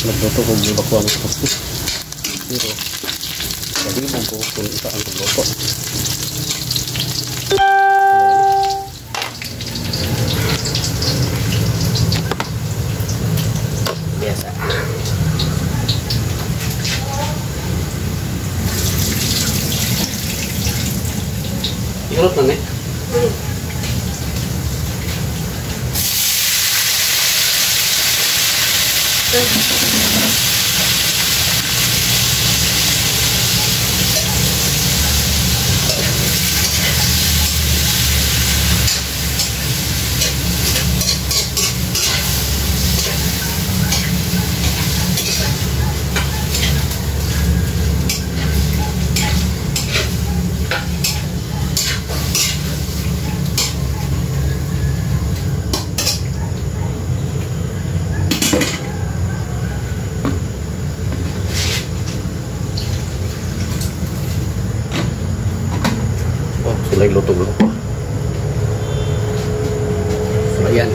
Nagluto ko balbacoa mga katoski. Pero kalibog ko kung isa ang pagluto. Biasa. Iulot na eh. Sila luto luto. So ayan.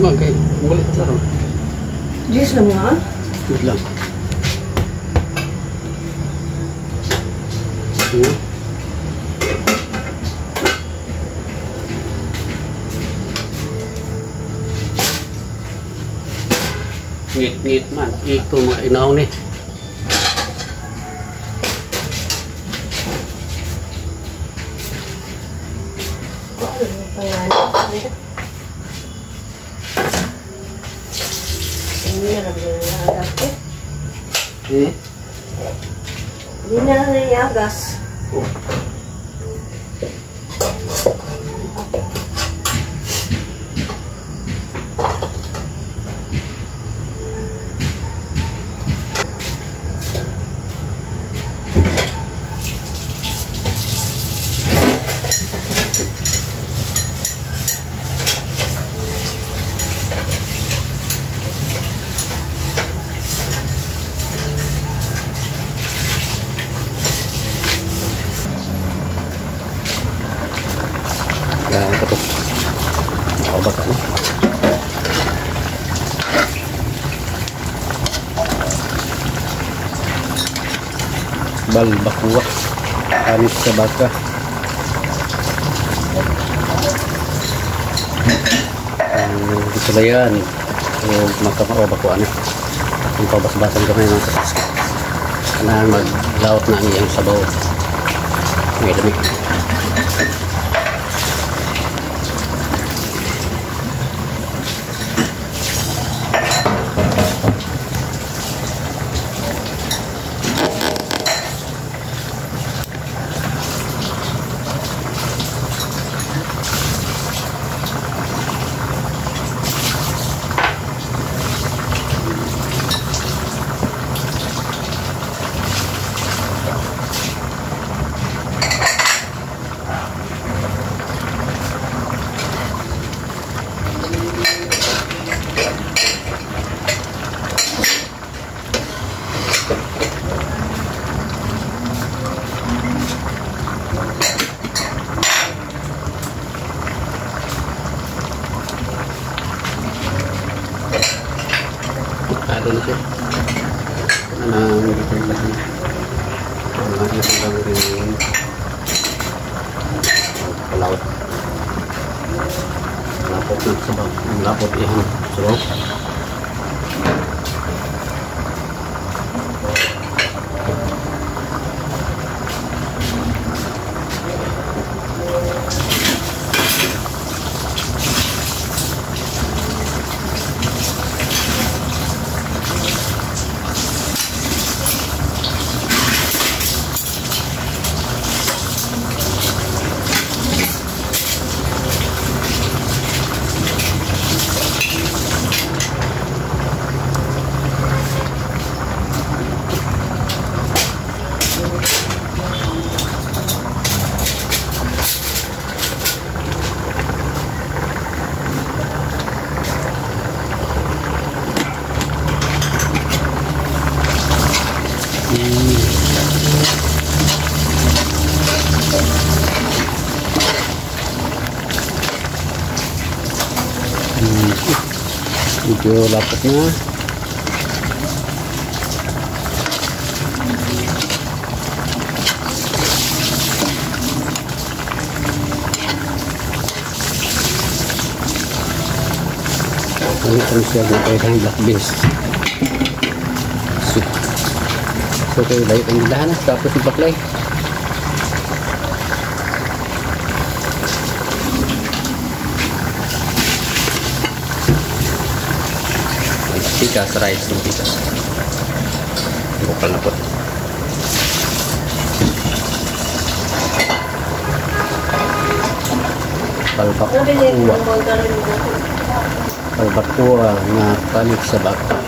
Okay, boleh taruh. Jis lang nga? Wait lang. Ngit-ngit man. Ito mga inaw ni. Hindi na lang naiagas. Oh. Balbacoa, anis sa baka. Sulayan o makapabakuan eh. Ang pabasbasan kami mga katoski. Kailangan maglaot na ang iyang sabaw. May dami. Ano na siya? Ano na nagiging lahat niya? Ano na yung gawin? Palawot. Lapot na sabaw. Lapot ihan sabaw. Medyo lapot na. Ano ito siya na kayo ng black beans. So kayo layo ang dahan na. Tapos yung baklay. Pikas rice ng pikas. Bukal na po. Balbakuwa. Balbakuwa na panik sa baka.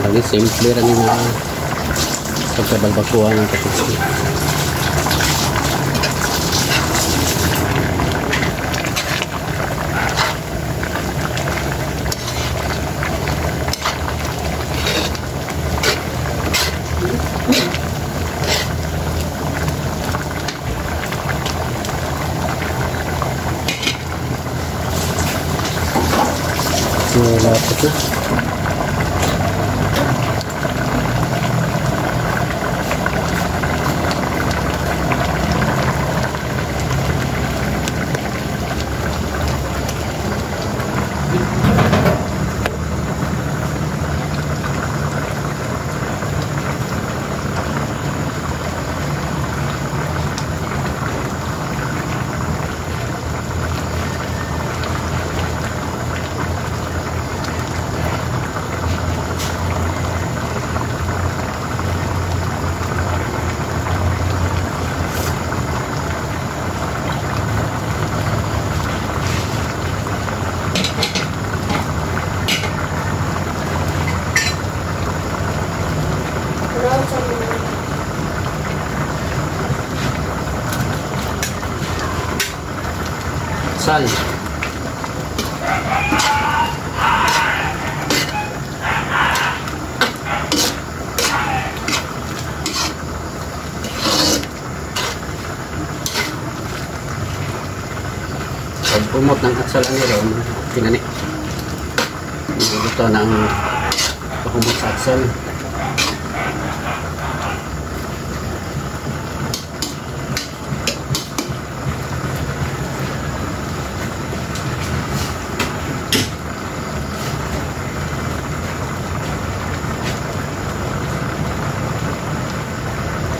Lagi simple rin yung pagkabalbakuha ng kapitsi. So, lapot na. Sal. Pag umot ng atsal ang iro, pinani. Ito na ang pagkumot sa atsal.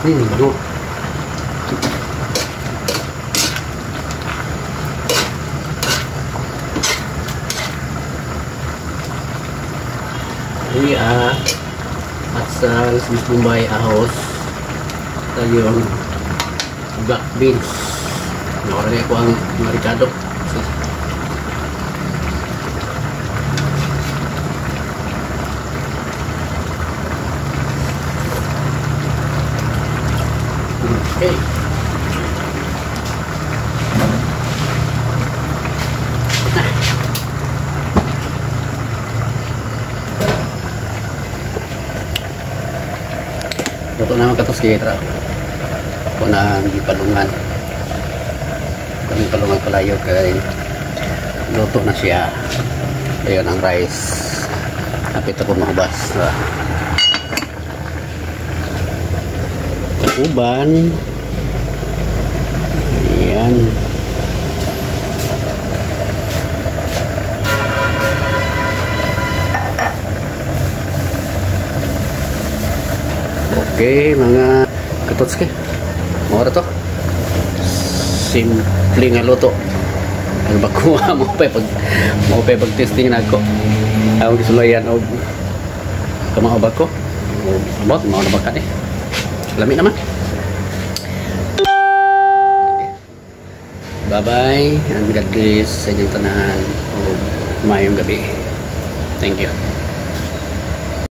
Bango. Ini atsal, Bombay, ahos, yung black beans. Nakaragay ko ang marikado. Okay. Luto naman katos kaya ako na palungan. Kami palungan palayo kay luto na siya. Ayun ang rice. Kapit ako mahubas. Uban. Ayan. Okay, mga katotske. Mora to. Simple nga luto. Ang bakuha mo pa pag testing na ako. Ang gisulayan og kamao bako. Mao na baka ni. Lami naman. Bye-bye and God bless sa inyong tanan. Maayong gabi. Thank you.